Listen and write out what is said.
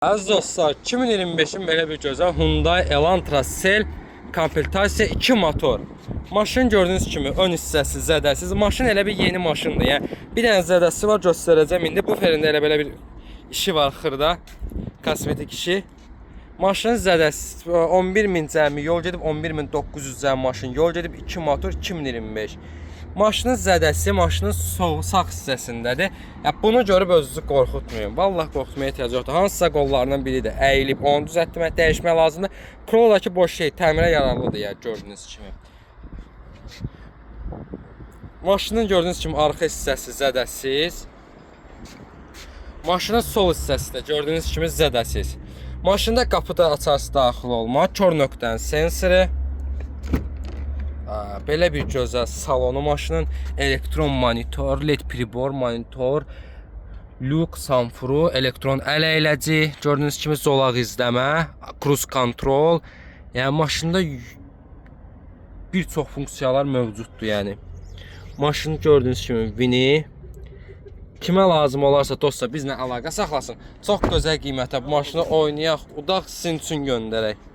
Əziz dostlar, 2025-in belə bir gözəl Hyundai Elantra Sel komplektasiya 2 motor. Maşın gördüyünüz kimi ön hissəsi zədəsiz. Maşın elə bir yeni maşındır. Yəni bir dənə zədəsi var, göstərəcəm indi. Bu ferində elə belə bir işi var xırda. Kosmetik işi. Maşının zədəsi 11.000 cəmi yol gedib, 11.900 cəmi maşın yol gedib, 2 motor 2025. Maşının zədəsi maşının sol sağ hissəsindədir. Ya bunu görüb özünüzü qorxutmayın. Vallah qorxutmaya ehtiyac yoxdur. Hansısa qollarından biri də əyilib, onu düzəltmək, dəyişmək lazımdır. Corolla-dakı boş şey təmirə yararlıdır ya gördüyünüz kimi. Maşının gördüyünüz kimi arxa hissəsi zədəsiz. Maşının sol hissəsi də gördüyünüz kimi zədəsiz. Maşında qapıda açarsız daxil olma, kör nöqtənin sensoru, belə bir gözəl salonu maşının, elektron monitor, LED pribor monitor, lük sanfuru, elektron əl əyləci, gördüyünüz kimi zolaq izləmə, cruise control. Yəni maşında bir çox funksiyalar mövcuddur yəni. Maşını gördüyünüz kimi vini. Kimə lazım olarsa dostlar bizlə əlaqə saxlasın. Çox gözəl qiymətə bu maşını oynayaq, udaq sizin üçün göndərək.